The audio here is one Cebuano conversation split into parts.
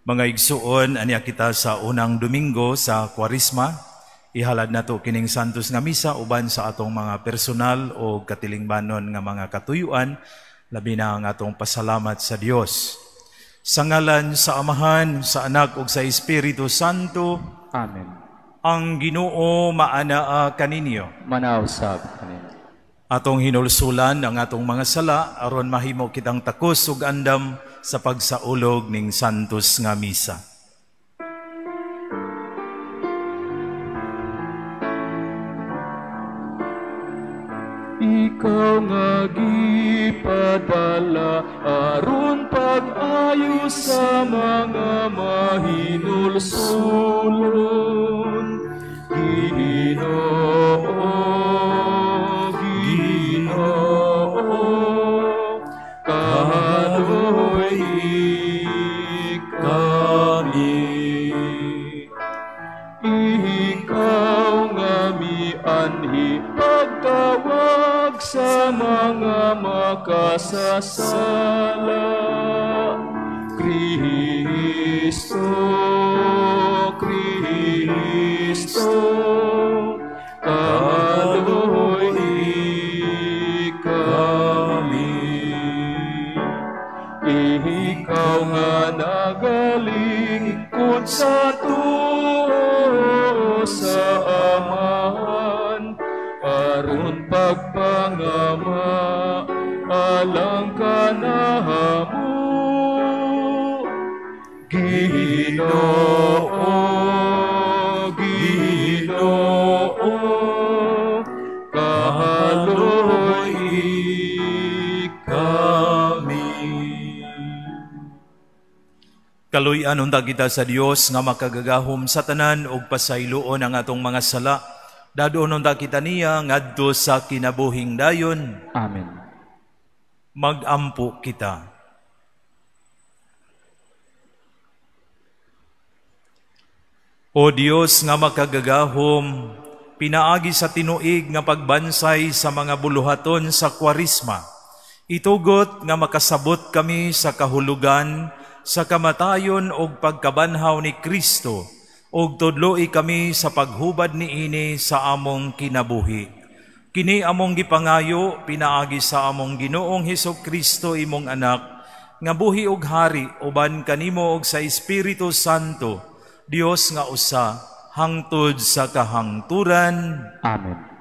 Mga igsuon, aniya kita sa unang Domingo sa Kwaresma. Ihalad nato kining Santos nga Misa uban sa atong mga personal o katilingbanon nga mga katuyuan, labi na ang atong pasalamat sa Dios. Sa ngalan sa Amahan, sa Anak ug sa Espiritu Santo. Amen. Ang Ginoo maanaa kaninyo. Manaw sab kaninyo. Atong hinulsulan ang atong mga sala aron mahimo kitang takos ug andam sa pagsaulog ning Santos nga Misa. Ikaw nga gipadala aron pag-ayo sa mga mahinulsulon. Ginoo, Ginoo, kaluoy kami. Ikaw nga mianhi pagtawag sa mga makasasala. Kristo, Kristo, kaluoy kami. Ikaw nga nagalingkod sa tuo sa Amahan, aron pagpangama alang kanahamo. Ginoo, Ginoo, kaluoy kami. Kaluy-an unta kita sa Dios nga makagagahom sa tanan ug pasayloon ang atong mga sala. Dadoon unta kita niya ngadto sa kinabuhing dayon. Amen. Magampo kita. O Dios nga makagagahom, pinaagi sa tinuig nga pagbansay sa mga buluhaton sa Kwaresma, itugot nga makasabot kami sa kahulugan sa kamatayon og pagkabanhaw ni Kristo, ug tudloi kami sa paghubad niini sa among kinabuhi. Kini among gipangayo pinaagi sa among Ginoong Hesus Kristo, imong anak, nga buhi og hari uban kanimo og sa Espiritu Santo, Dios nga usa, hangtod sa kahangturan. Amen.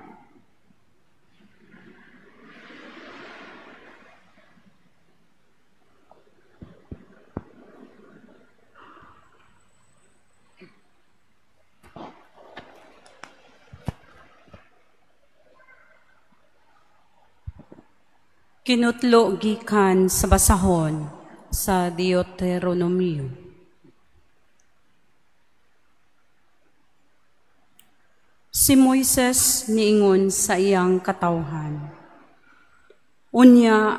Kinutlo gikan sa basahon sa Deuteronomio. Si Moises niingon sa iyang katawhan, "Unya,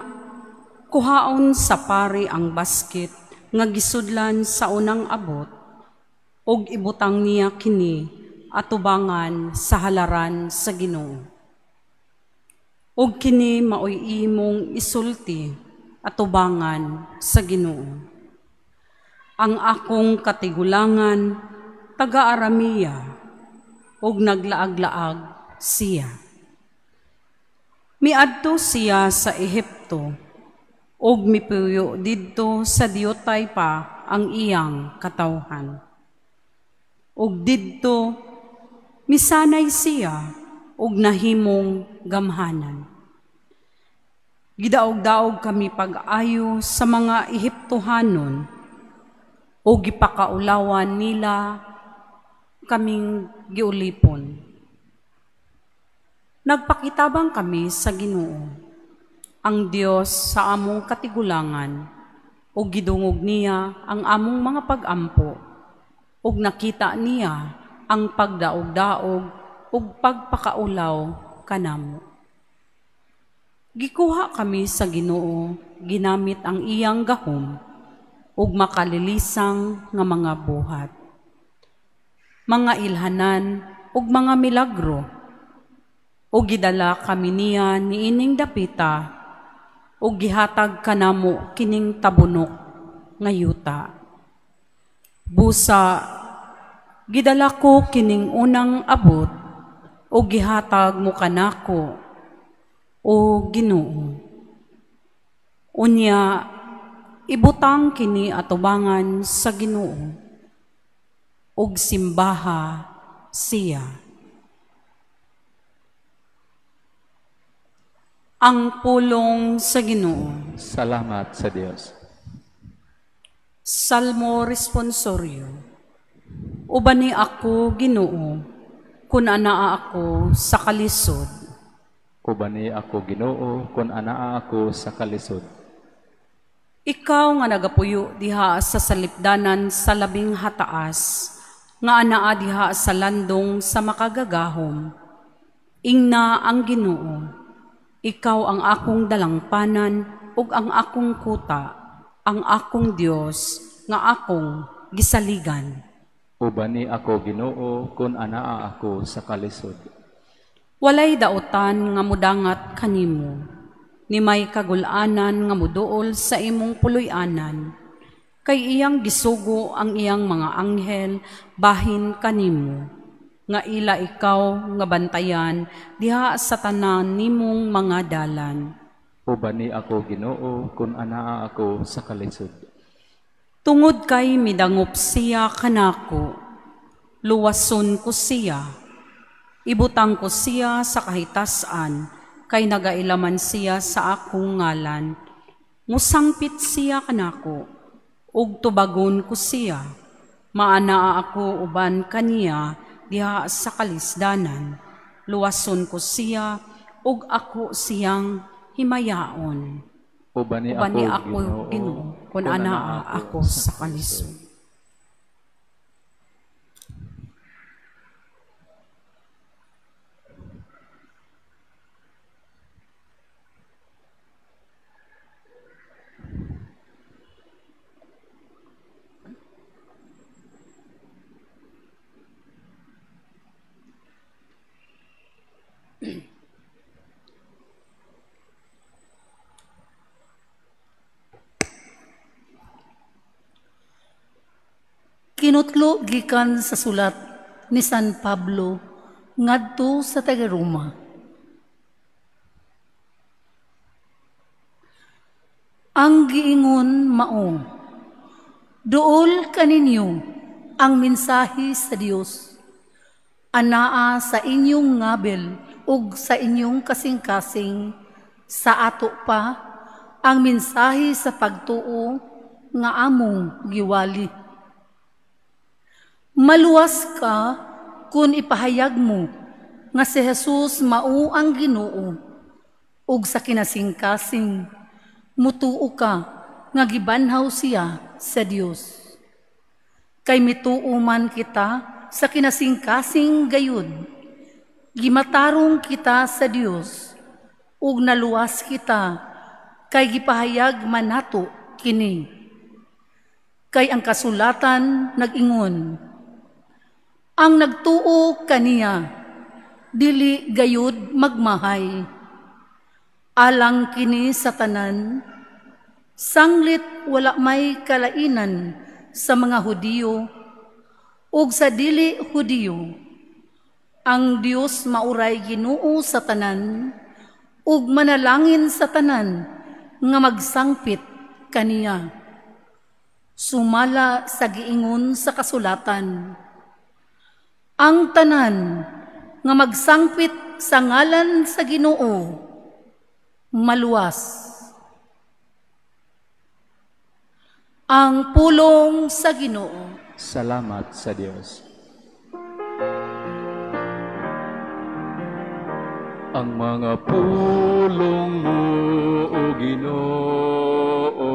kuhaon sa pari ang basket nga gisudlan sa unang abot, ug ibutang niya kini atubangan sa halaran sa Ginoo. Ug kini maoy imong isulti atubangan sa Ginoo. Ang akong katigulangan taga-Aramea, ug naglaag-laag siya. Miadto siya sa Ehipto, ug mipuyo didto sa diyotay pa ang iyang katawhan. Ug didto misanay siya ug nahimong gamhanan. Gidaog-daog kami pag-ayo sa mga Ehiptohanon, ug gipakaulawan nila kaming giulipon. Nagpakitabang kami sa Ginoo, ang Dios sa among katigulangan, ug gidungog niya ang among mga pag-ampo, ug nakita niya ang pagdaog-daog ug pagpakaulaw kanamo. Gikuha kami sa Ginoo, ginamit ang iyang gahom ug makalilisang nga mga buhat, mga ilhanan ug mga milagro, ug gidala kami niya niining dapita, ug gihatag kanamo kining tabunok nga yuta. Busa gidala ko kining unang abot ug gihatag mo kanako, o Ginoo. Unya ibutang kini atubangan sa Ginoo ug simbaha siya. Ang pulong sa Ginoo. Salamat sa Dios. Salmo Responsorio. Ubani ako, Ginoo, kun anaa ako sa kalisod. Ubani ako, Ginoo, kun anaa ako sa kalisod. Ikaw nga nagapuyo diha sa salipdanan sa labing hataas, nga anaa diha sa landong sa makagagahom. Ingna ang Ginoo, ikaw ang akong dalangpanan ug ang akong kuta, ang akong Dios nga akong gisaligan. Ubani ako, Ginoo, kun anaa ako sa kalisod. Walay dautan nga mudangat kanimo, ni may kagul-anan nga muduol sa imong puloy-anan, kay iyang gisugo ang iyang mga anghel bahin kanimo, nga ila ikaw nga bantayan diha sa tanan nimong mga dalan. Ubani ako, Ginoo, kun anaa ako sa kalisod. Tungod kay midangop siya kanako, luwason ko siya, ibutang ko siya sa kahitasan, kay nagailaman siya sa akong ngalan. Musangpit siya kanako, ug tubagon ko siya. Maanaa ako uban kaniya diha sa kalisdanan. Luwason ko siya, ug ako siyang himayaon. Ubani ako, Ginoo, kun anaa ako sa kalisod. Kinutlo gikan sa sulat ni San Pablo ngadto sa taga-Roma. Ang giingon mao, duol kaninyo ang mensahe sa Dios. Anaa sa inyong ngabel ug sa inyong kasing-kasing, sa ato pa ang mensahe sa pagtuo nga among giwali. Maluwas ka kung ipahayag mo nga si Jesus mao ang Ginoo, ug sa kinasingkasing mutuo ka nga gibanhaw siya sa Dios. Kay mituo man kita sa kinasingkasing gayud, gimatarong kita sa Dios ug naluwas kita kay gipahayag man nato kini. Kay ang kasulatan nag-ingon, ang nagtuo kaniya dili gayud magmahay. Alang kini sa tanan, sanglit wala may kalainan sa mga Hudiyo ug sa dili Hudiyo. Ang Dios mauray Ginoo sa tanan ug manalangin sa tanan nga magsangpit kaniya. Sumala sa giingon sa kasulatan, ang tanan nga magsangpit sa ngalan sa Ginoo maluwas. Ang pulong sa Ginoo. Salamat sa Dios. Ang mga pulong mo, O Ginoo,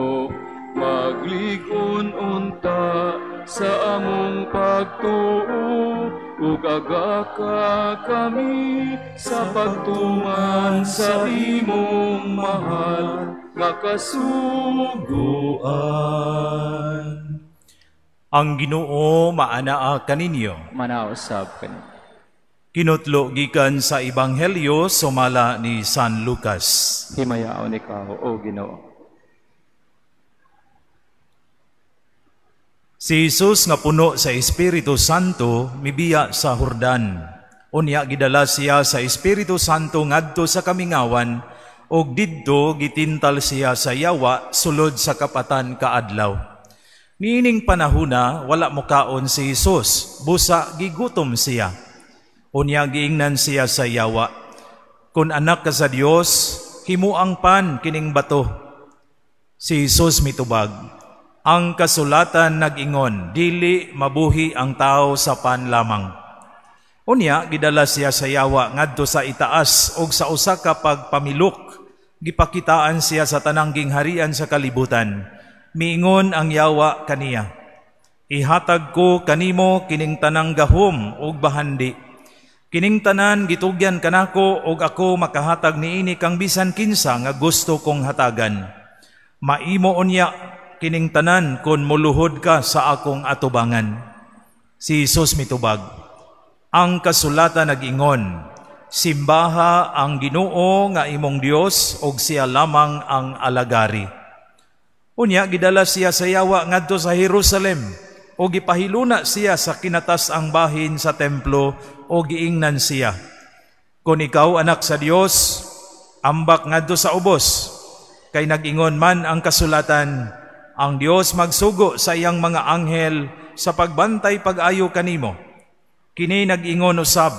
magligon unta sa among pagtuo, ug agaka kami sa pagtuman sa imong mahal nga kasuguan. Ang Ginoo maanaa kaninyo. Manausab kaninyo. Kinutlo gikan sa Ebanghelyo sumala ni San Lucas. Himayaon ikaw, O Ginoo. Si Jesus nga puno sa Espiritu Santo mibiya sa Hordan. Unya gidala siya sa Espiritu Santo ngadto sa kamingawan ug didto gitintal siya sa yawa sulod sa kapatan ka adlaw. Niining panahuna wala mokaon si Jesus, busa gigutom siya. Unya giingnan siya sa yawa, "Kun anak ka sa Dios, himuang pan kining bato." Si Jesus mitubag, "Ang kasulatan nag-ingon, dili mabuhi ang tao sa pan lamang." Unya gidala siya sa yawa ngadto sa itaas og sa usa ka pagpamilok gipakitaan siya sa tanang gingharian sa kalibutan. Miingon ang yawa kaniya, "Ihatag ko kanimo kining tanang gahom ug bahandi. Kining tanan gitugyan kanako ug ako makahatag niini kang bisan kinsa nga gusto kong hatagan. Maimo unya kining tanan kon muluhod ka sa akong atubangan." Si Jesus mitubag, "Ang kasulatan nag-ingon, simbaha ang Ginoo nga imong Dios ug siya lamang ang alagari." Unya gidala siya sa yawa ngadto sa Jerusalem ug gipahiluna siya sa kinatas-ang bahin sa templo ug giingnan siya, "Kung ikaw anak sa Dios, ambak ngadto sa ubos, kay nag-ingon man ang kasulatan, ang Dios magsugo sa iyang mga anghel sa pagbantay pag-ayo kanimo. Kini nag-ingon usab,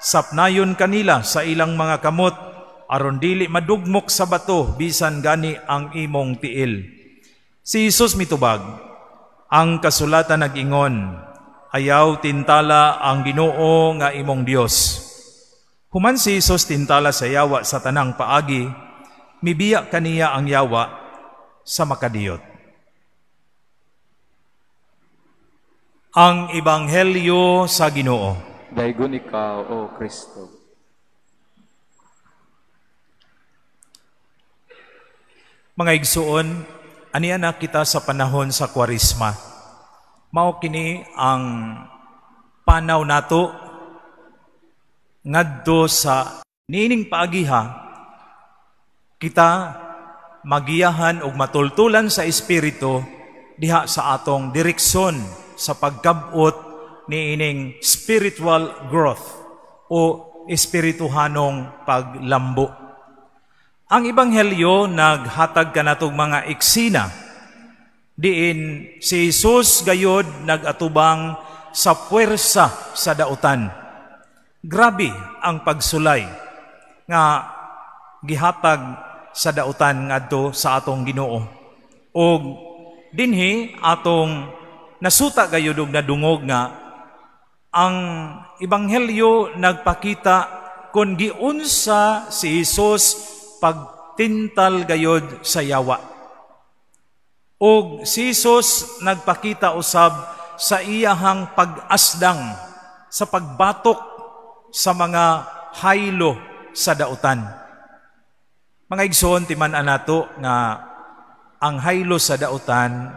sapnayon kanila sa ilang mga kamot aron dili madugmok sa bato bisan gani ang imong tiil." Si Jesus mitubag, "Ang kasulatan nag-ingon, ayaw tintala ang Ginoo nga imong Dios." Human si Jesus tintala sa yawa sa tanang paagi, mibiya kaniya ang yawa sa makadiyot. Ang Ebanghelyo sa Ginoo. Daygon ikaw, O Kristo. Mga igsuon, aniya na kita sa panahon sa Kwaresma. Mao kini ang panaw nato ngadto sa niining paagiha kita magiyahan og matultulan sa espiritu diha sa atong direksyon sa pagkabot niining spiritual growth o espirituhanong paglambo. Ang Ebanghelyo naghatag kanatong mga eksena diin si Jesus gayod nagatubang sa puwersa sa dautan. Grabe ang pagsulay nga gihatag sa dautan ngadto sa atong Ginoo. Og dinhi atong nasuta gayud og nadungog nga ang Ebanghelyo nagpakita kon giunsa si Jesus pagtintal gayod sa yawa. Og si Jesus nagpakita usab sa iyahang pag-asdang sa pagbatok sa mga haylo sa dautan. Mga igsoon, timan-an nato nga ang haylo sa dautan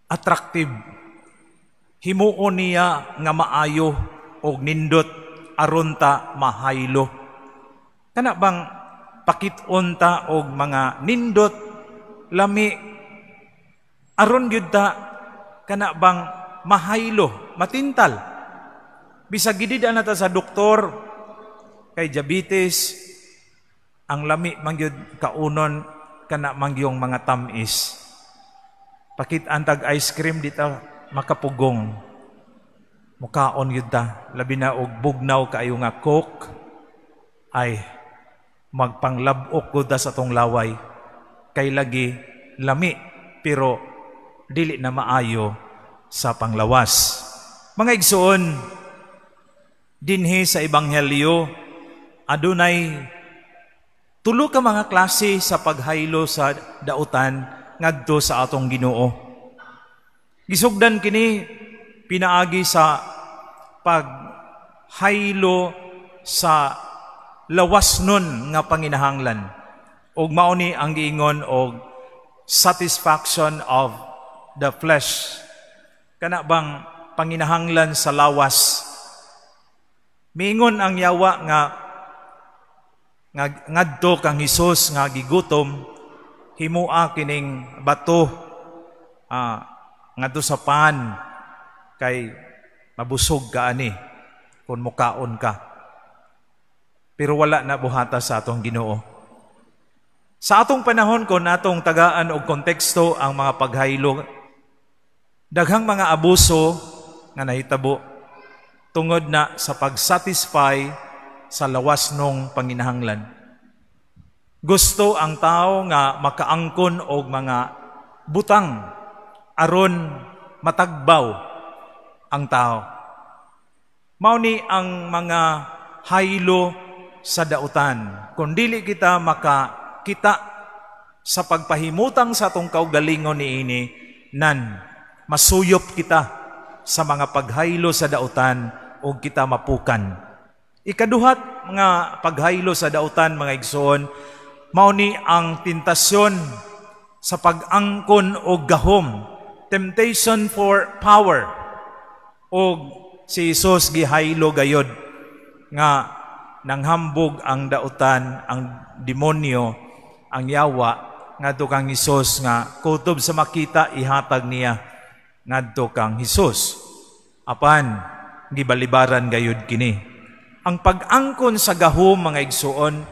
attractive. Himuon niya nga maayo og nindot aron ta mahaylo. Kana bang pakit-on ta og mga nindot lami aron gyud ta kana bang mahaylo, matintal. Bisag gidid na ta sa doktor kay diabetes, ang lami man gyud kaunon kana man gyung mga tamis. Pakit-an tag ice cream di ta makapugong. Mukaon gyud ta, labi na og bugnaw kaayo nga Coke, ay magpanglab-ok gud ta sa atong laway. Kay lagi lami pero dili na maayo sa panglawas. Mga igsoon, dinhi sa Ebanghelyo adunay tulo ka mga klase sa paghaylo sa dautan ngadto sa atong Ginoo. Gisugdan kini pinaagi sa paghaylo sa lawas nun nga panginahanglan. Og mao ni ang giingon og satisfaction of the flesh. Kana bang panginahanglan sa lawas. Miingon ang yawa nga ngadto kang Hesus nga gigutom, himua kining bato ngadto sa pan kay mabusog ka ani kung mukaon ka. Pero wala na buhata sa atong Ginoo. Sa atong panahon, kon atong tagaan og konteksto ang mga paghaylo, daghang mga abuso nga nahitabo tungod na sa pagsatisfy sa lawas nung panginahanglan. Gusto ang tao nga makaangkon og mga butang aron matagbaw ang tao. Mao ni ang mga haylo sa dautan. Kung dili kita makakita sa pagpahimutang sa atong kaugalingon niini, nan masuyop kita sa mga paghaylo sa dautan o kita mapukan. Ikaduhat mga paghaylo sa dautan, mga igsoon, mao ni ang tentasyon sa pag-angkon og gahom, temptation for power. Og si Jesus gihaylo gayod nga nanghambog ang dautan, ang demonyo, ang yawa ngadto kang Hesus nga kutob sa makita ihatag niya ngadto kang Hesus. Apan gibalibaran gayud kini. Ang pag-angkon sa gahom, mga igsuon,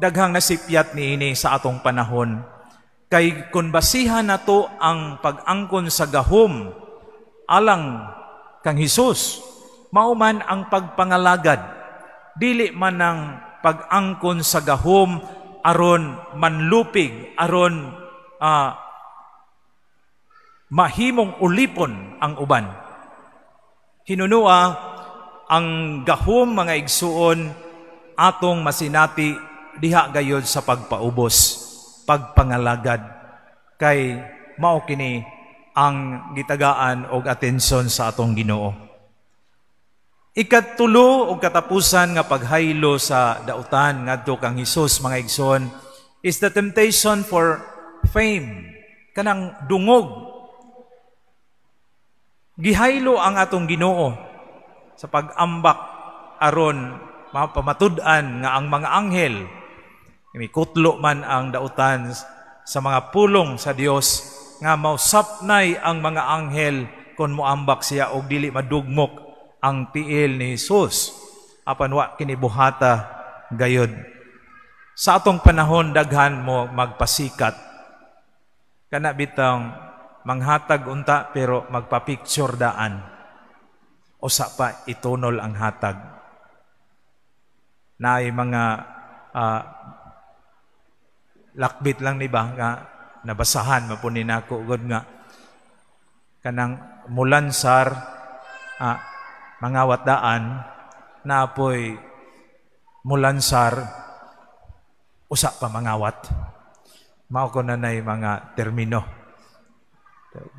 daghang nasipyat niini sa atong panahon. Kay kung basihan nato ang pag-angkon sa gahom alang kang Hesus, mao man ang pagpangalagad, dili man ang pag-angkon sa gahom aron manlupig, aron mahimong ulipon ang uban. Hinunua ang gahom, mga igsuon, atong masinati diha gayod sa pagpaubos, pagpangalagad, kay mao kini ang gitagaan og atensyon sa atong Ginoo. Ikatulo og katapusan nga paghaylo sa dautan ngadto kang Hesus, mga igsoon, is the temptation for fame, kanang dungog. Gihaylo ang atong Ginoo sa pag-ambak aron mapamatud-an nga ang mga anghel, mikutlo man ang dautan sa mga pulong sa Dios nga mausapnay ang mga anghel kon moambak siya og dili madugmok ang tiil ni Hesus. Apan wa kini buhata gayod. Sa atong panahon, daghan mo magpasikat, kana bitang manghatag unta pero magpa-picture daan. Usa pa itunol ang hatag. Naay mga lakbit lang ni ba nga nabasahan man pud ni nako gud nga kanang mulansar, mangawat daan, naapoy mulansar, usa pa mangawat. Mao ko na nay mga termino.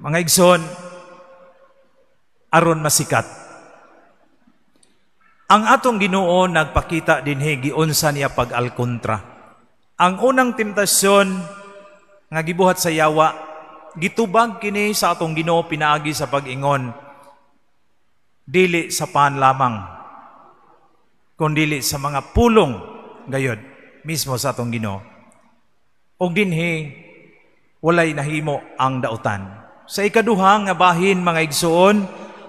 Mga igsoon, aron masikat. Ang atong Ginoo nagpakita dinhi giunsa niya pag-alkontra. Ang unang temptasyon nga gibuhat sa yawa, gitubag kini sa atong Ginoo pinaagi sa pag-ingon, dili sa pan lamang, kundili sa mga pulong gayod mismo sa atong Ginoo. Og dinhi walay nahimo ang dautan. Sa ikaduha nga bahin, mga igsoon,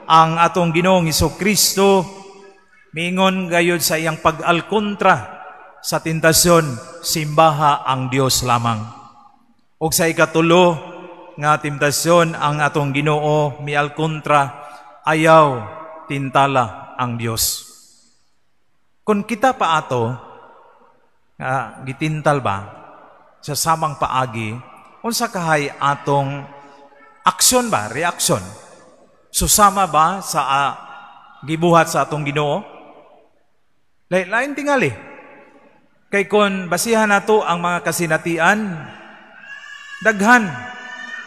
ang atong Ginoong Hesukristo miingon gayod sa iyang pag-alkontra sa tentasyon, simbaha ang Dios lamang. Og sa ikatulo nga tentasyon, ang atong Ginoo mialkontra, ayaw tintala ang Dios. Kung kita pa ato nga gitintal ba sa samang paagi, unsa kahay atong aksyon ba, reaksyon? Susama ba sa gibuhat sa atong Ginoo? Lain tingali. Kay kon basihan nato ang mga kasinatian, daghan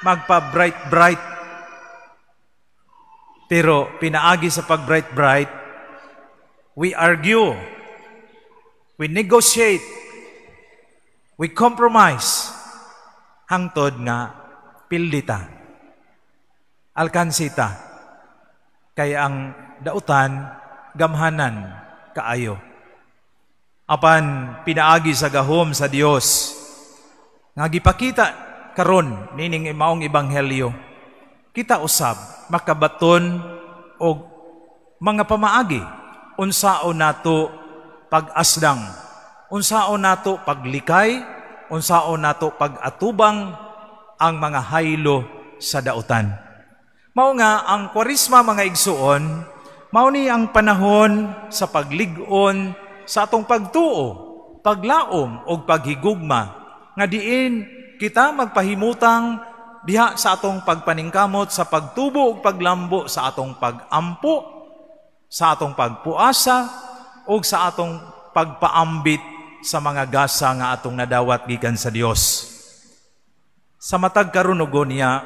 magpa-bright bright. Pero pinaagi sa pag-bright bright, we argue, we negotiate, we compromise, hangtod nga pildita, alkansita, kay ang dautan gamhanan kaayo. Apan pinaagi sa gahom sa Dios nga gipakita karon nining maong ebanghelyo, Kita usab makabaton og mga pamaagi unsaon nato pag-asdang, unsaon nato paglikay, unsaon nato pag-atubang ang mga haylo sa dautan. Mao nga ang Kwaresma, mga igsuon, mao ni ang panahon sa paglig-on sa atong pagtuo, paglaom og paghigugma nga diin kita magpahimutang diha sa atong pagpaningkamot sa pagtubo ug paglambo sa atong pagampo, sa atong pagpuasa ug sa atong pagpaambit sa mga gasa nga atong nadawat gikan sa Dios. Sa matag karon niya,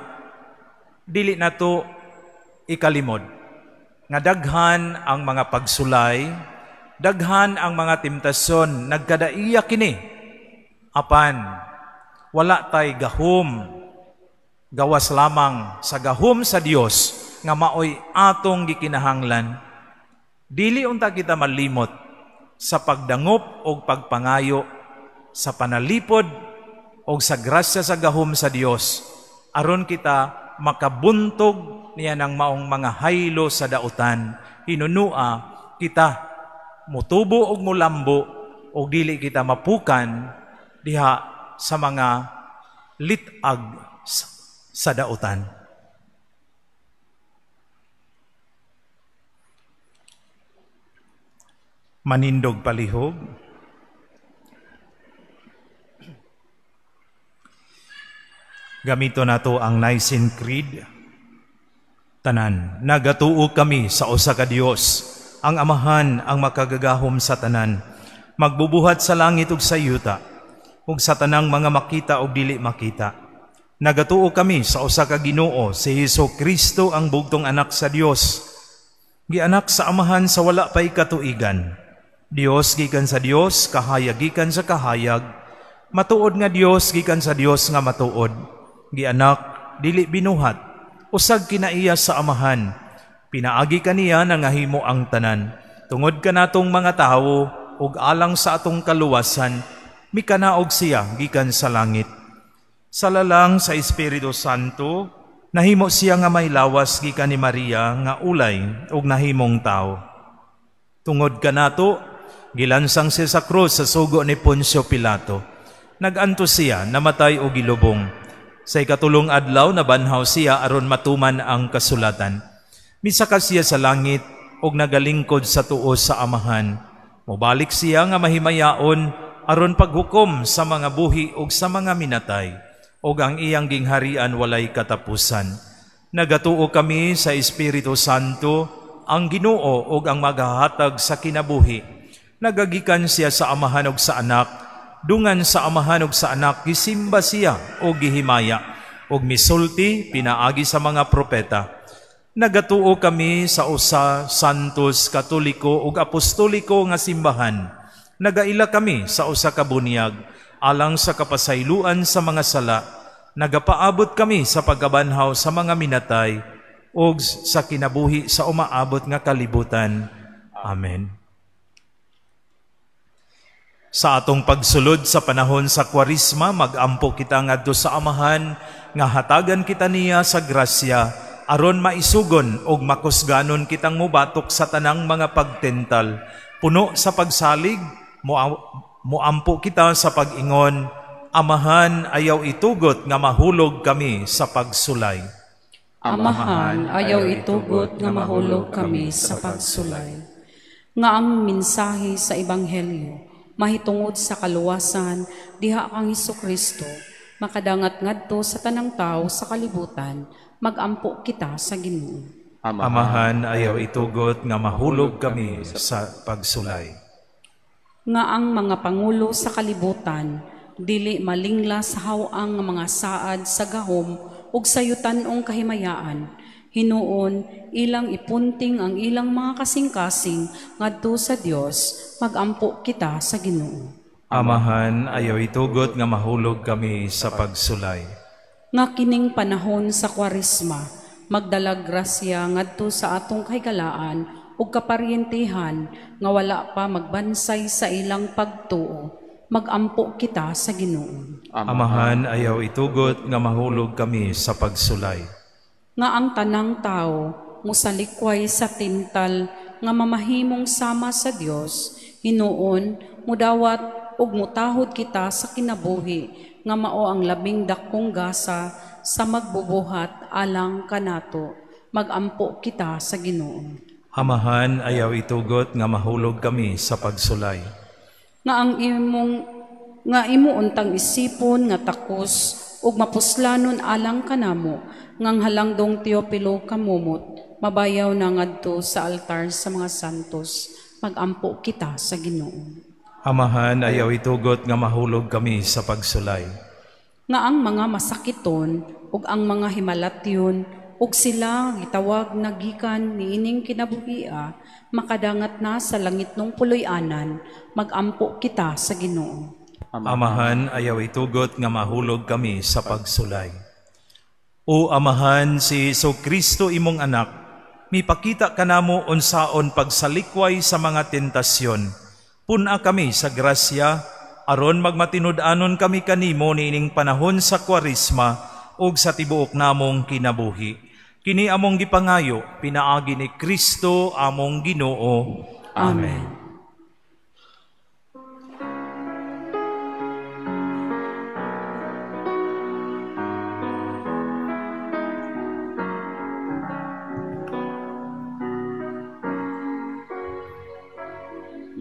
dili nato ikalimod nga daghan ang mga pagsulay, daghan ang mga temptasyon, nagkadaiya kini. Apan wala tay gahom, gawas lamang sa gahom sa Dios nga maoy atong gikinahanglan. Dili unta kita malimot sa pagdangop og pagpangayo sa panalipod og sa grasya sa gahom sa Dios aron kita makabuntog niya ng maong mga haylo sa dautan. Hinunua kita mutubo og mulambo og dili kita mapukan diha sa mga litag sa dautan. Manindog palihog. Gamito nato ang Nicene Creed. Tanan, nagatuo kami sa usa ka Dios, ang Amahan ang makagagahom sa tanan, magbubuhat sa langit ug sa yuta, ug sa tanang mga makita ug dili makita. Nagatuo kami sa usa ka Ginoo, si Hesus Kristo ang bugtong anak sa Dios, gianak sa Amahan sa wala pay katuigan. Dios gikan sa Dios, kahayag gikan sa kahayag, matuod nga Dios gikan sa Dios nga matuod. Gianak, dili binuhat, usag kinaiya sa Amahan. Pinaagi kaniya nangahimo ang tanan. Tungod kanatong mga tawo ug alang sa atong kaluwasan, mikanaog siya gikan sa langit. Sa lalang sa Espiritu Santo, nahimo siya nga may lawas gikan ni Maria nga ulay ug nahimong tawo. Tungod kanato, gilansang siya sa krus sa sugo ni Poncio Pilato. Nagantos siya, namatay o gilubong. Sa ikatulong adlaw nabanhaw siya aron matuman ang kasulatan. Misaka siya sa langit og nagalingkod sa tuo sa Amahan. Mobalik siya nga mahimayaon aron paghukom sa mga buhi og sa mga minatay, og ang iyang gingharian walay katapusan. Nagatuo kami sa Espiritu Santo, ang Ginoo og ang maghahatag sa kinabuhi. Nagagikan siya sa Amahan og sa Anak, dungan sa Amahan ug sa Anak gisimba siya o gihimaya, ug misulti pinaagi sa mga propeta. Nagatuo kami sa usa Santos, Katoliko ug Apostoliko nga simbahan. Nagaila kami sa usa ka bunyag alang sa kapasayloan sa mga sala. Nagapaabot kami sa pagkabanhaw sa mga minatay ug sa kinabuhi sa umaabot nga kalibutan. Amen. Sa atong pagsulod sa panahon sa Kwaresma, magampo kita ngadto sa Amahan nga hatagan kita niya sa grasya aron maisugon og makusganon kitang mubatok sa tanang mga pagtental. Puno sa pagsalig, muampo kita sa pag-ingon, Amahan, ayaw itugot nga mahulog kami sa pagsulay. Amahan, ayaw itugot nga mahulog kami sa pagsulay. Nga ang mensahe sa Ebanghelyo mahitungod sa kaluwasan diha kang Hesukristo makadangat ngadto sa tanang tawo sa kalibutan, magampo kita sa Ginoo. Amahan, ayaw itugot nga mahulog kami sa pagsulay. Nga ang mga pangulo sa kalibutan dili malingla sa haw-ang nga mga saad sa gahom ug sayutan-ong kahimayaan, hinuon ilang ipunting ang ilang mga kasing-kasing ngadto sa Dios, magampo kita sa Ginoo. Amahan, ayaw itugot nga mahulog kami sa pagsulay. Nga kining panahon sa Kwaresma magdalag grasya ngadto sa atong kahigalaan ug kaparyentihan nga wala pa magbansay sa ilang pagtuo, magampo kita sa Ginoo. Amahan, ayaw itugot nga mahulog kami sa pagsulay. Nga ang tanang tao musalikway sa tintal nga mamahimong sama sa Dios, hinuon mudawat ug mutahod kita sa kinabuhi nga mao ang labing dakong gasa sa magbubuhat alang kanato. Magampo kita sa Ginoo. Amahan, ayaw itugot nga mahulog kami sa pagsulay. Nga ang imong nga imo untang isipon nga takos ug mapuslanon alang kanamo ngang halangdong Teopilo kamumot mabayaw na ngadto sa altar sa mga santos. Magampo kita sa Ginoo. Amahan, ayaw itugot nga mahulog kami sa pagsulay. Nga ang mga masakiton ug ang mga himalatyon ug sila gitawag na gikan niining kinabuhia makadangat na sa langitnong puloy-anan. Magampo kita sa Ginoo. Amahan, ayaw itugot nga mahulog kami sa pagsulay. O Amahan, si Hesus Kristo imong anak, mipakita kanamo unsaon pagsalikway sa mga tentasyon. Pun-a kami sa grasya, aron magmatinud-anon kami kanimo niining panahon sa Kwaresma ug sa tibuok namong kinabuhi. Kini among gipangayo, pinaagi ni Kristo among Ginoo. Amen.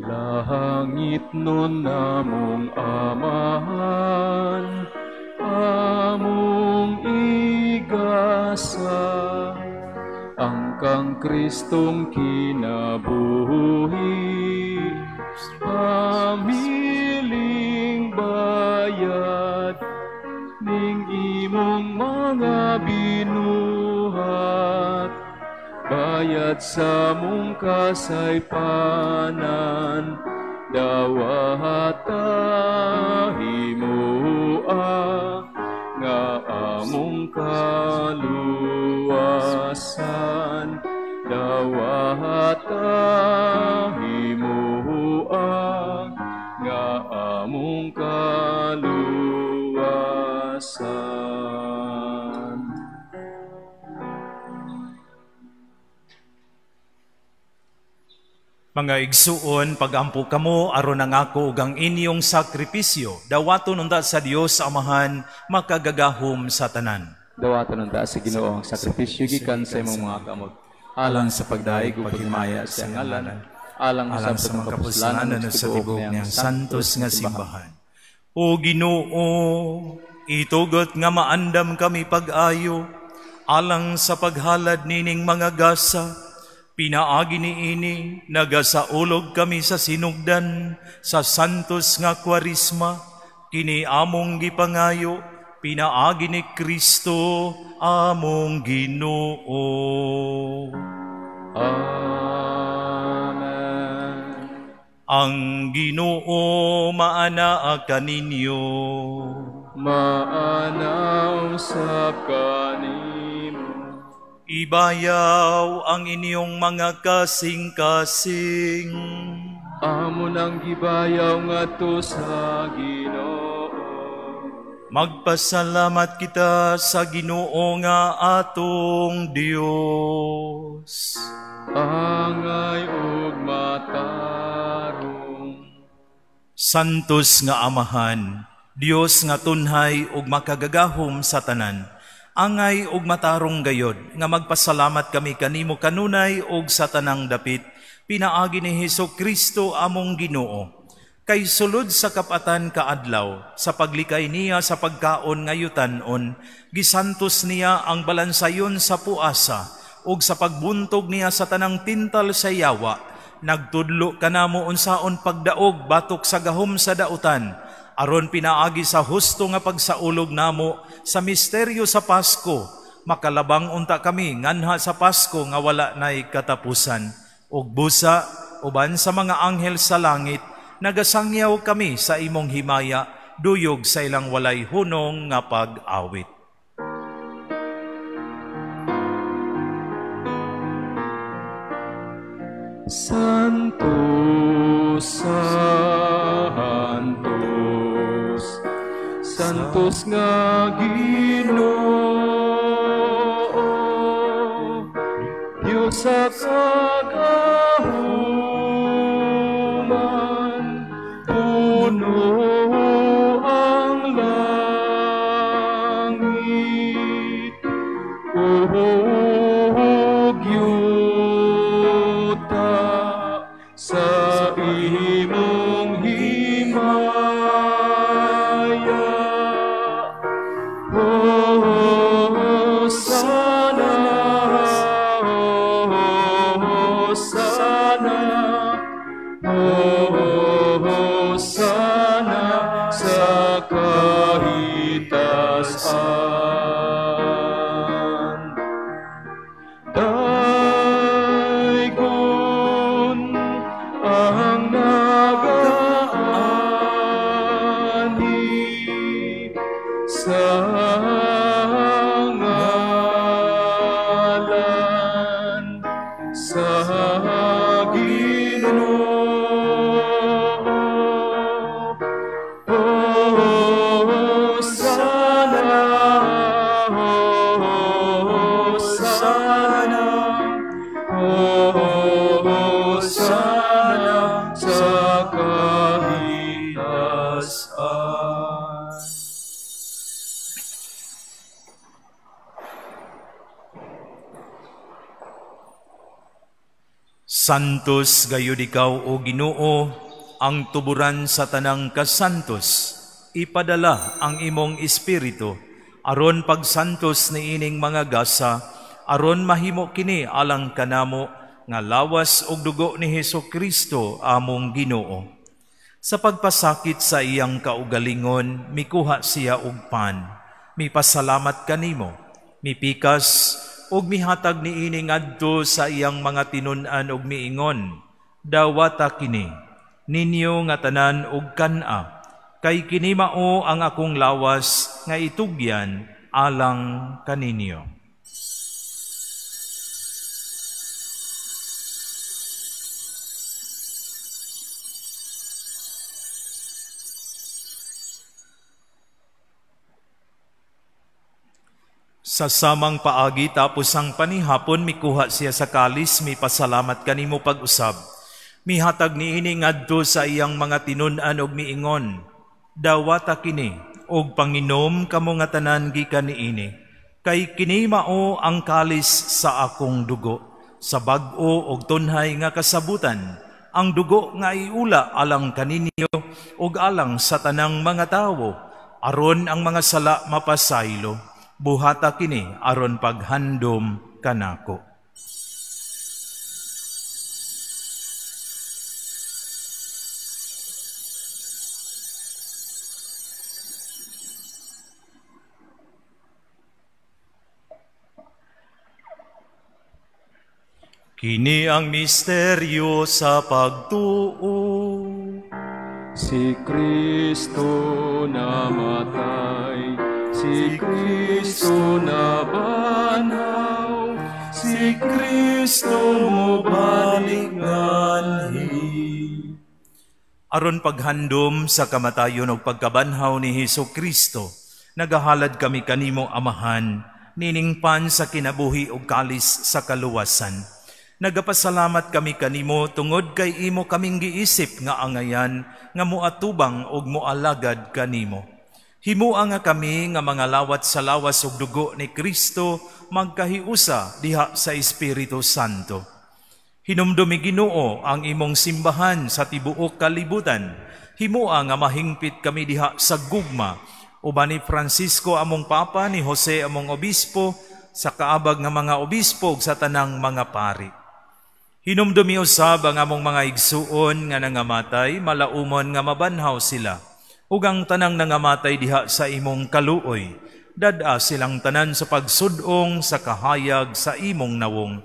Langit nun namong Amahan, among igasa, ang kang Kristong kinabuhi, pamiling bayad, ning imong mga binuhat, bayad sa mong kasaypanan, dawata himua nga among kaluwasan, dawata himua nga among kaluwasan. Mga igsuon, pagampo kamo aron ang ako ug ang inyong sakripisyo, dawaton unta sa Dios Amahan, makagagahom sa tanan. Dawaton unta sa Ginoo ang sakripisyo gikan sa imong mga kamot, alang sa pagdaig ug paghimaya sa ngalan, alang sa mga kapuslanan sa tibuok niyang santos nga simbahan. O Ginoo, itugot nga maandam kami pag-ayo, alang sa paghalad nining mga gasa, pinaagi niini, nagasaulog kami sa sinugdan, sa santos nga Kwaresma, kini among gipangayo, pinaagi ni Kristo among Ginoo. Amen. Ang Ginoo maanaa kaninyo. Maanaw sa kanimo. Ibayaw ang inyong mga kasing-kasing. Amo nang gibayaw ngadto sa Ginoo. Magpasalamat kita sa Ginoo nga atong Dios. Angay ug matarong. Santos nga Amahan, Dios nga tunhay ug makagagahom sa tanan, angay ug matarong gayod nga magpasalamat kami kanimo kanunay ug sa tanang dapit, pinaagi ni Hesus Kristo among Ginoo. Kay sulod sa kapatan kaadlaw, sa paglikay niya sa pagkaon ngayutanon, gisantos niya ang balansayon sa puasa, ug sa pagbuntog niya sa tanang tintal sa yawa, nagtudlo kanamo unsaon pagdaog batok sa gahom sa dautan, aron pinaagi sa husto nga pagsaulog namo sa misteryo sa Pasko, makalabang unta kami nganha sa Pasko nga wala nay katapusan. Ug busa uban sa mga anghel sa langit, nagasangyaw kami sa imong himaya, duyog sa ilang walay hunong nga pag-awit. Santo, Santos, Santos nga Ginoo, Dios sa kagahuman, puno ang langit ug yuta sa imong himaya. Hosana, Hosana, Hosana sa kahitasan. Daygon ang nagaanhi sa ngalan sa Ginoo. Hosana, Hosana, Hosana sa kahitasan. Santos gayud ikaw, o Ginoo, ang tuburan sa tanang kasantos. Ipadala ang imong espiritu aron pagsantos niining mga gasa, aron mahimo kini alang kanamo nga lawas ug dugo ni Hesus Kristo among Ginoo. Sa pagpasakit sa iyang kaugalingon, mikuha siya og pan, mipasalamat kanimo, mipikas ug mihatag niini ngadto sa iyang mga tinun-an ug miingon, dawata kini ninyo nga tanan ug kan-a, kay kini mao ang akong lawas nga itugyan alang kaninyo. Sa samang paagi tapos ang panihapon, mikuha siya sa kalis, mipasalamat kanimo pag-usab. Mihatag niini ngadto sa iyang mga tinun-an og miingon, dawata kini og panginom kamo nga tanan gikan niini, kay kini mao ang kalis sa akong dugo, sa bag-o og tunhay nga kasabutan, ang dugo nga iula alang kaninyo ug alang sa tanang mga tawo, aron ang mga sala mapasaylo. Buhata kini aron paghandom kanako. Kini ang misteryo sa pagtuo. Si Kristo namatay, si Kristo nabanhaw, si Kristo mobalik nganhi. Aron paghandom sa kamatayon ug pagkabanhaw ni Hesus Kristo, nagahalad kami kanimo Amahan, nining pan sa kinabuhi ug kalis sa kaluwasan. Nagapasalamat kami kanimo tungod kay imo kaming giisip nga angayan nga moatubang ug moalagad kanimo. Himua nga kami nga mga lawat sa lawas ug dugo ni Kristo magkahiusa diha sa Espiritu Santo. Hinumdumi Ginoo ang imong simbahan sa tibuok kalibutan. Himua nga mahingpit kami diha sa gugma uban ni Francisco among Papa, ni Jose among Obispo, sa kaabag nga mga obispo ug sa tanang mga pari. Hinumdumi usab ang among mga igsuon nga nangamatay, malaumon nga mabanhaw sila, ug ang tanang nangamatay diha sa imong kaluoy. Dad-a silang tanan sa pagsudong sa kahayag sa imong nawong.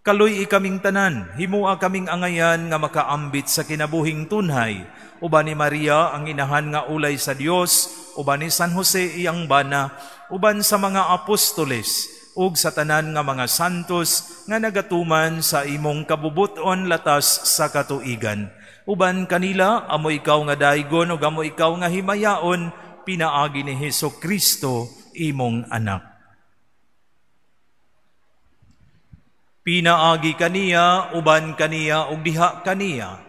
Kaluy-i kaming tanan, himua kaming angayan nga makaambit sa kinabuhing tunhay, uban ni Maria ang inahan nga ulay sa Dios, uban ni San Jose iyang bana, uban sa mga apostoles, ug sa tanan nga mga santos nga nagatuman sa imong kabubuton latas sa katuigan. Uban kanila, amo ikaw nga daygon ug amo ikaw nga himayaon, pinaagi ni Hesus Kristo imong anak. Pinaagi kaniya, uban kaniya, ug diha kaniya,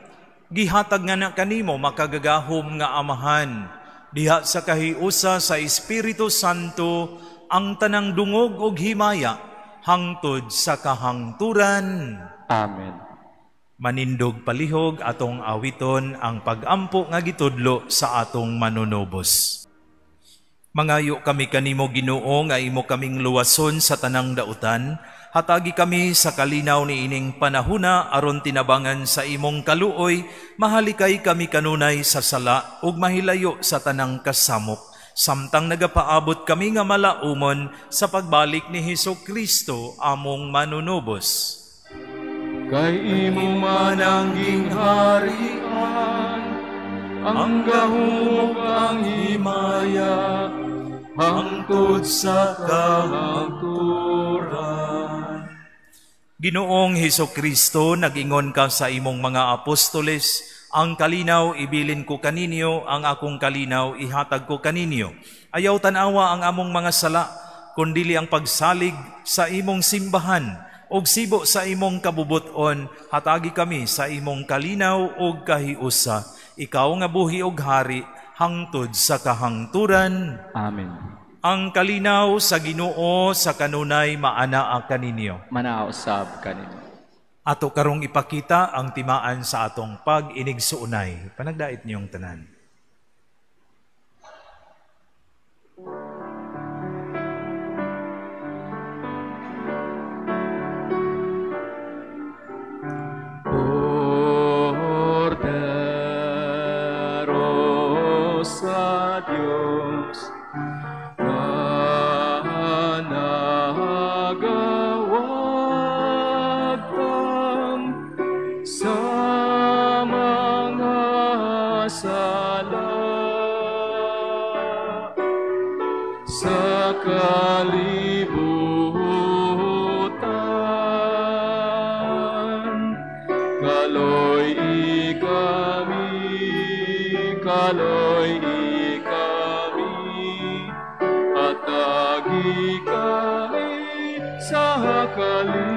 gihatag nga na kanimo makagagahom nga Amahan, diha sa kahiusa sa Espiritu Santo, ang tanang dungog ug himaya, hangtod sa kahangturan. Amen. Manindog palihog atong awiton ang pagampo nga gitudlo sa atong manunubos. Mangayo kami kanimo, Ginoo, nga imo kaming luwason sa tanang dautan. Hatagi kami sa kalinaw ni ining panahuna aron tinabangan sa imong kaluoy, mahalikay kami kanunay sa sala ug mahilayo sa tanang kasamok, samtang nagapaabot kami nga malaumon sa pagbalik ni Hesus Kristo among manunubos. Kay imo man ang gingharian, ang gahom ang himaya, hangtod sa kahangturan. Ginoong Hesus Kristo, nag-ingon ka sa imong mga apostoles, ang kalinaw ibilin ko kaninyo, ang akong kalinaw ihatag ko kaninyo. Ayaw tan-awa ang among mga sala, kundili ang pagsalig sa imong simbahan, ug sibo sa imong kabubuton, hatagi kami sa imong kalinaw ug kahiusa. Ikaw nga buhi ug hari, hangtod sa kahangturan. Amen. Ang kalinaw sa Ginoo sa kanunay maanaa kaninyo. Manaa usab kaninyo. Ato karong ipakita ang timaan sa atong pag-inigsuonay. Panagdait niyong tanan. Kordero sa Diyos, na nagawagtang sa mga sala sa kalibutan. Kaloy kami, kaloy kami, at agi kami sa kalinaw.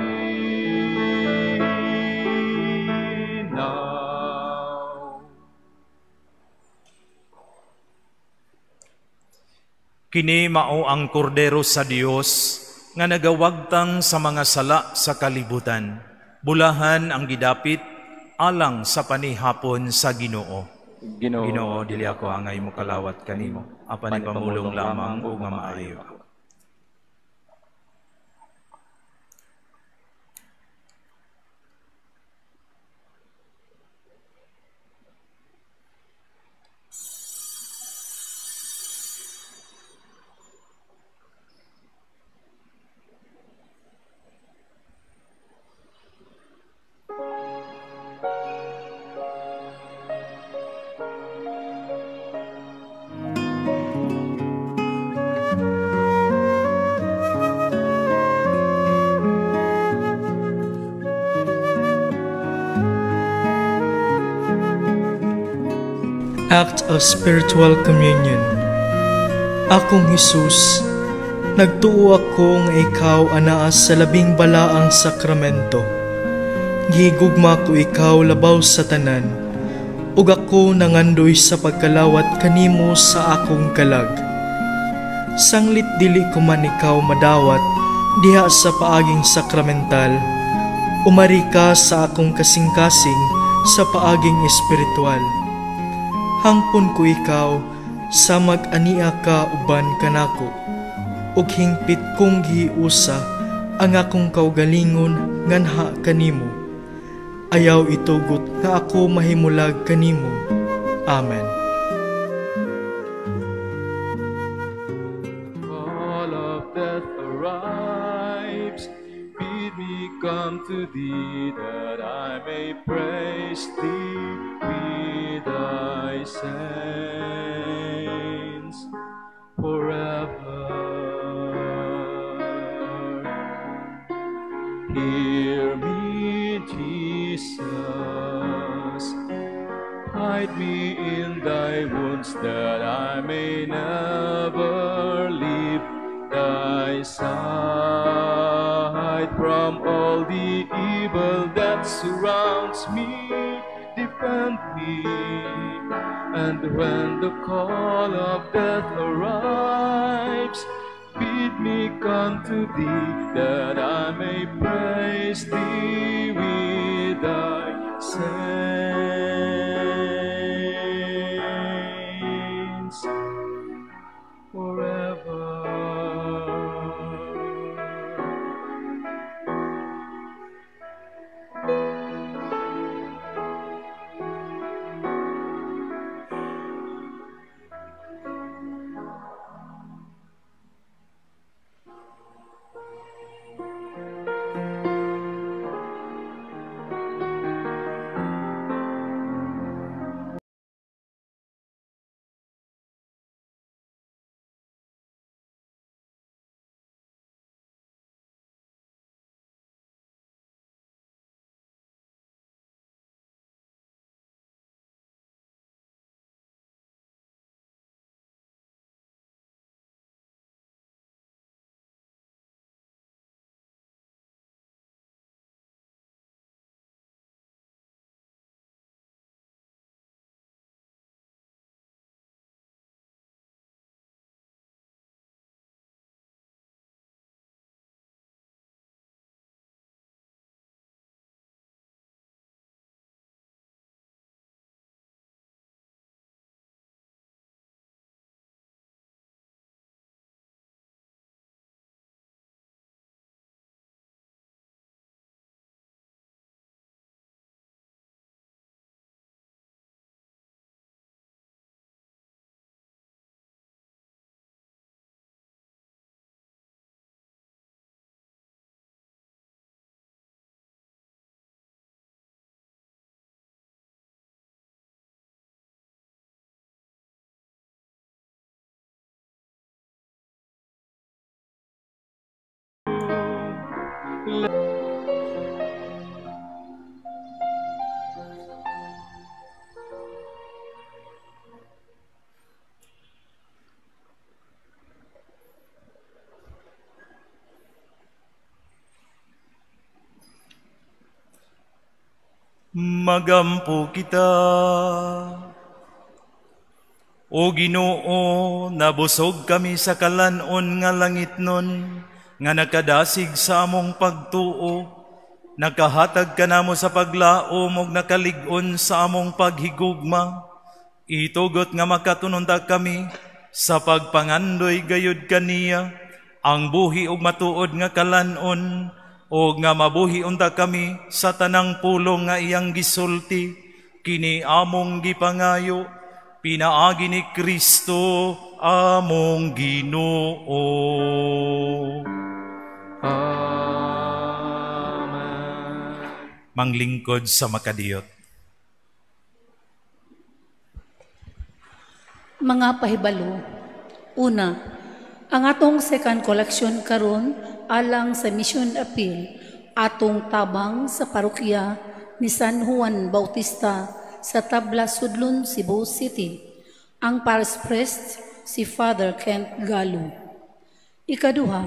Kini mao ang kordero sa Dios nga nagawagtang sa mga sala sa kalibutan. Bulahan ang gidapit alang sa panihapon sa Ginoo. Ginoo, Ginoo, dili ako angay mo kalawat kanimo, apan ipamulong lamang ug mamaayo ako. Act of Spiritual Communion. Akong Hesus, nagtuo ako nga ikaw anaa sa labing balaang sakramento. Gihigugma ko ikaw labaw sa tanan, ug ako nangandoy sa pagkalawat kanimo sa akong kalag. Sanglit dili ko man ikaw madawat diha sa paaging sakramental, umari ka sa akong kasing-kasing sa paaging espiritual. Hangpon ko ikaw sa mag-ania ka uban kanako, ug hingpit kong gihiusa ang akong kaugalingon nganha kanimo. Ayaw itugot nga ako mahimulag kanimo. Amen. Call of death arrives, bid me come to thee, that I may praise thee with thy saints forever. Hear me, Jesus, hide me in thy wounds, that I may never leave thy side. Hide from all the evil that surrounds me, defend me. And when the call of death arrives, bid me come to thee, that I may praise thee with thy saints forever. Magampo kita. O Ginoo, nabusog kami sa kalan-on nga langitnon, nga nakadasig sa among pagtuo, nakahatag kanamo sa paglaom ug nakalig-on sa among paghigugma. Itugot nga makatununta kami sa pagpangandoy gayud kaniya, ang buhi ug matuod nga kalan-on, o nga mabuhi unta kami sa tanang pulong nga iyang gisulti, kini among gipangayo, pinaagi ni Kristo among Ginoo. Amen. Manglingkod sa makadiyot. Mga pahibalo. Una, ang atong second collection karon alang sa Mission Appeal, atong tabang sa parokya ni San Juan Bautista sa Tabla, Sudlon, Cebu City. Ang parish priest si Father Kent Galo. Ikaduha,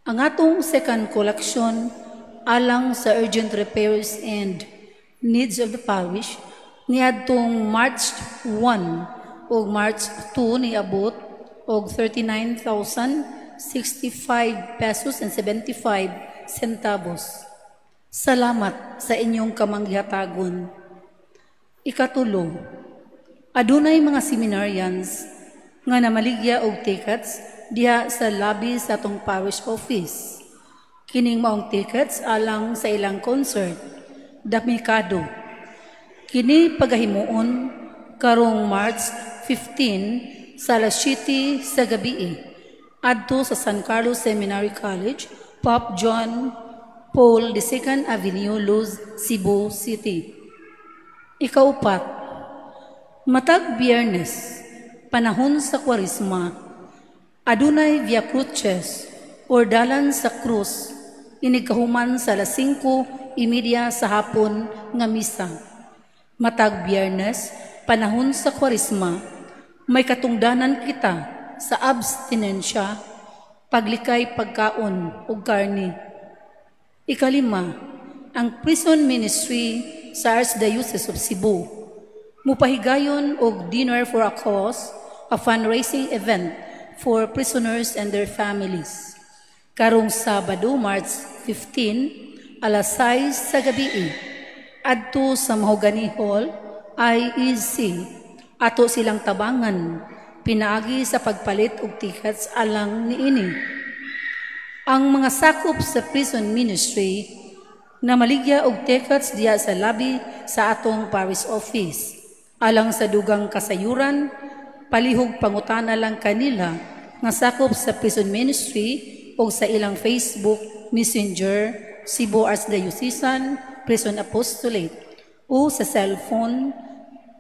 ang atong second collection alang sa urgent repairs and needs of the parish niadtong March 1 ug March 2 niabot og 39,065 pesos and 75 centavos. Salamat sa inyong kamanghatagon. Ikatulo, adunay mga seminarians nga namaligya og tickets diha sa lobby sa atong parish office. Kining maong tickets alang sa ilang concert, Damikado. Kini pagahimuon karong March 15 sa alas 7 sa gabi adto sa San Carlos Seminary College, Pope John Paul II Avenue, Luz, Cebu City. Ikaupat, matag Biyernes, panahon sa Kwaresma, adunay Via Cruces or dalan sa krus, inigkahuman sa alas 5:30 sa hapon nga misa. Matag Biyernes, panahon sa Kwaresma, may katungdanan kita sa abstinensya, paglikay pagkaon ug karni. Ikalima, ang Prison Ministry sa Archdiocese of Cebu mupahigayon og Dinner for a Cause, a fundraising event for prisoners and their families. Karong Sabado, March 15, alas 6 sa gabi, adto sa Mahogany Hall, IEC, ato silang tabangan, pinaagi sa pagpalit og tickets alang niini. Ang mga sakop sa Prison Ministry na maligya og tickets diya sa labi sa atong parish office. Alang sa dugang kasayuran, palihog pangutana lang kanila nga sakop sa Prison Ministry o sa ilang Facebook Messenger, Cebu Archdiocesan Prison Apostolate, o sa cellphone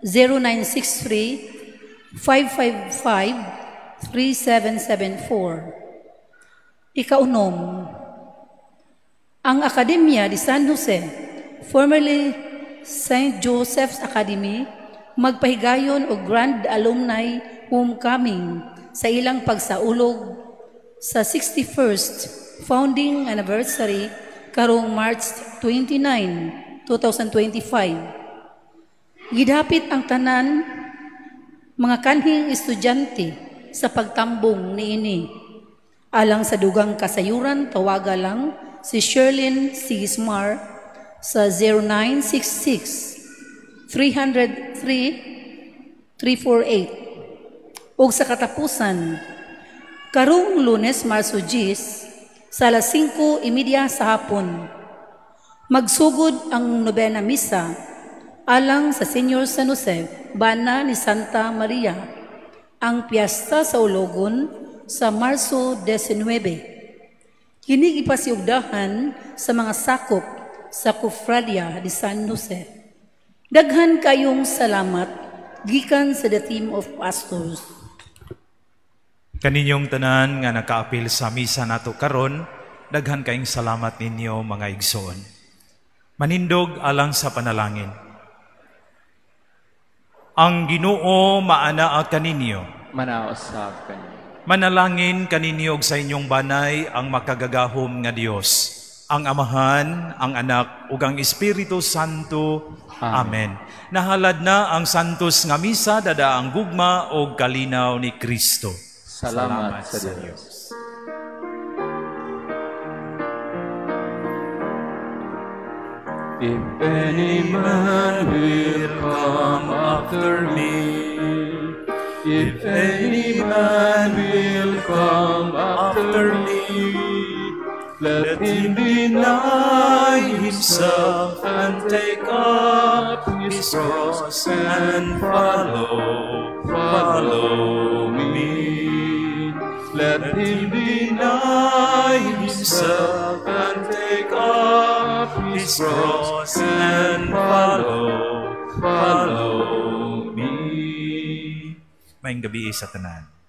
0963 555 3774. Ikaunom, ang Akademya de San Jose, formerly St. Joseph's Academy, magpahigayon og Grand Alumni Homecoming sa ilang pagsaulog sa 61st founding anniversary karong March 29, 2025. Gidapit ang tanan mga kanhing estudyante sa pagtambong niini. Alang sa dugang kasayuran, tawaga lang si Sherlyn Sigismar sa 0966 303 348. Ug sa katapusan, karong Lunes, Marso 10, sa alas 5:30 sa hapon, magsugod ang nobena misa alang sa Senyor San Jose, bana ni Santa Maria, ang piyesta sa Ulogon sa Marso 19. Kini gipasiugdahan sa mga sakop sa Cofradia de San Jose. Daghan kayong salamat gikan sa the team of pastors. Kaninyong tanan nga nakaapil sa misa nato karon, daghan kayong salamat ninyo mga igsoon. Manindog alang sa panalangin. Ang Ginoo maanaa kaninyo. Manaosab kaninyo. Manalangin kaninyo og sa inyong banay ang makagagahom nga Dios, ang Amahan, ang Anak ug ang Espiritu Santo. Amen. Nahalad na ang Santos nga Misa, dada ang gugma og kalinaw ni Kristo. Salamat sa Dios. If any man will come after me, if any man will come after me, let him deny himself and take up his cross and follow, follow me. Let him deny himself and take up his cross and follow, follow me. Maayong gabi sa tanan.